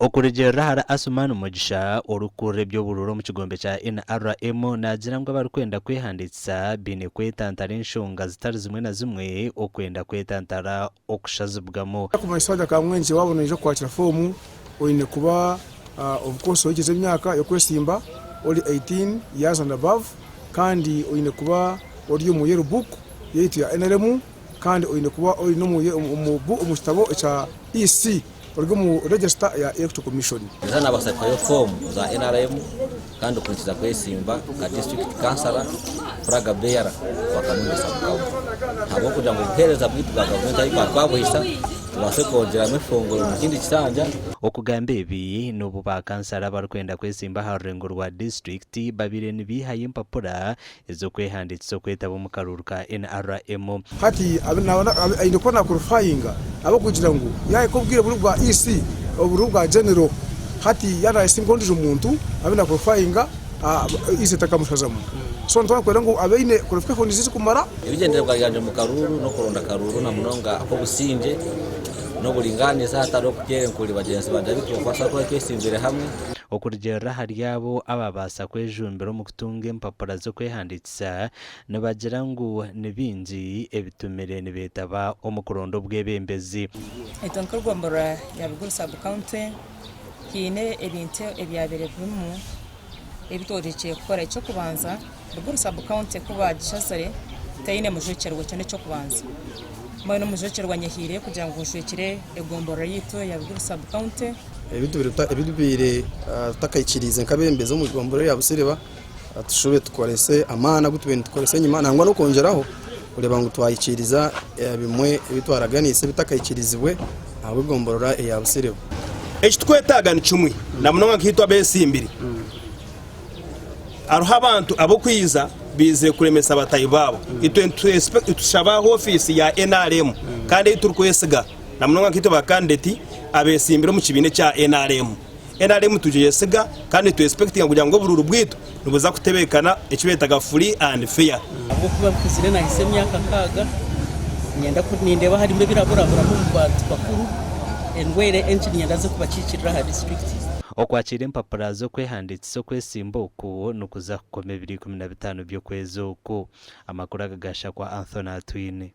Okurugiirira ahari Asuman Mugisha, orikukurira eby'oburuuru omu kigombe kya NRM, naagira ngu abarikwenda kwehandiikisa baine kwetantara enshonga zitari zimwe na zimwe okwenda kwetantara okushazibwamu. Kumanyisa Kamwengye waaba noija kukwakira foomu oine kuba of course ohikize emyaka y'okwesimba ori 18 years and above kandi oine kuba ori omu yellow book yaitu ya NRM kandi oine kuba ori n'omu kitabo ekya EC ori omu register ya Electoral Commission. Niza nabaasa kuhayo foomu za NRM kandi okwikiriza kwesimba nka disiturikiti kansara, flag bearer wa Kamwengye sub county ahabw'okugira ngu obuheereza bwaitu bwa gavumenti ahu twaba twabuhisa tubaase kwongyeramu efunguro omu kindi kisanja. Okugamba ebi n'obu ba kansara abarikwenda kwesimba aha rurengo rwa disiturikiti babaire nibaihayo empapura ez'okwehandiikisa okwetaba omu karuuru ka NRM. Hati aine kuba nakwolifayinga ahabw'okugira ngu yahika obwire buri bwa EC oburi obwa General hati yaaba nayesimbaho ondiijo muntu abe nakwolifayinga EC etakamushazamu. So nituba nitwenda ngu abe aine qualifications zirikumara. Ebigyendererwa byangye omu karuuru n'okuronda akaruuru na munonga ak'obusingye n'oburingaaniza hatariho kuteera enkuri bagyenzi bangye abu turikubaasa kuba twesimbire hamwe. Okurugiirira ahari abo ababaasa kwejumbira omu kutunga empapura z'okwehandiikisa, nibagira ngu ni bingi ebitumire nibeetaba omu kuronda obwebembezi. Itwe nk'egomborora ya Biguru Sub County haine ebintu ebyabaire birimu ebi tworekire kukora. Eky'okubanza Biguru Sub County ku baagishazire teine mujwekyerwa ekyo n'eky'okubanza. Mbwenu omujwekyerwa nyehiireyo kugira ngu njwekyere egomborora yaitu eya Biguru Sub County. Ebi tubaire tutakaikiriize nk'abeebembezi omu igomborora erya Busiriba, tushube tukorese amaani agu tubaire nitukoresa enyima nangwa n'okwongyeraho kureeba ngu twahikiiriza bimwe ebi twaraganiise ebitakaikirizibwe ahabw'egomborora eya Busiriba. Eki tukwetaaga ni kimwe na munonga nkaitwe abeesimbire. Hariho abantu ab'okwiza baizire kuremesa bataahi baabo. Itwe nitushaba aha ofiisi ya nrm kandi ei turikwesiga na munonga nkaitwe ba kandideti abeesimbire omu kibiina ekya nrm. Nrm nitugyeyesiga kandi nitwesipekitinga kugira ngu oburuuru bwaitu nibuza kutebeekana eki beetaga free and fair. Ahabw'okuba bikuzire nahitsya emyaka nkaaga, niinyenda ku nindeeba harimu ebiraburaburamu omu bantu bakuru, endwaire enki niinyenda nze kubakiikirira aha disiturikiti. Okwakiira empapura z'okwehandiikisa okwesimba oku nikuza kukoma ebiro 15 by'okwezi oku. Amakuru aga gashakwa Anthony Atwine.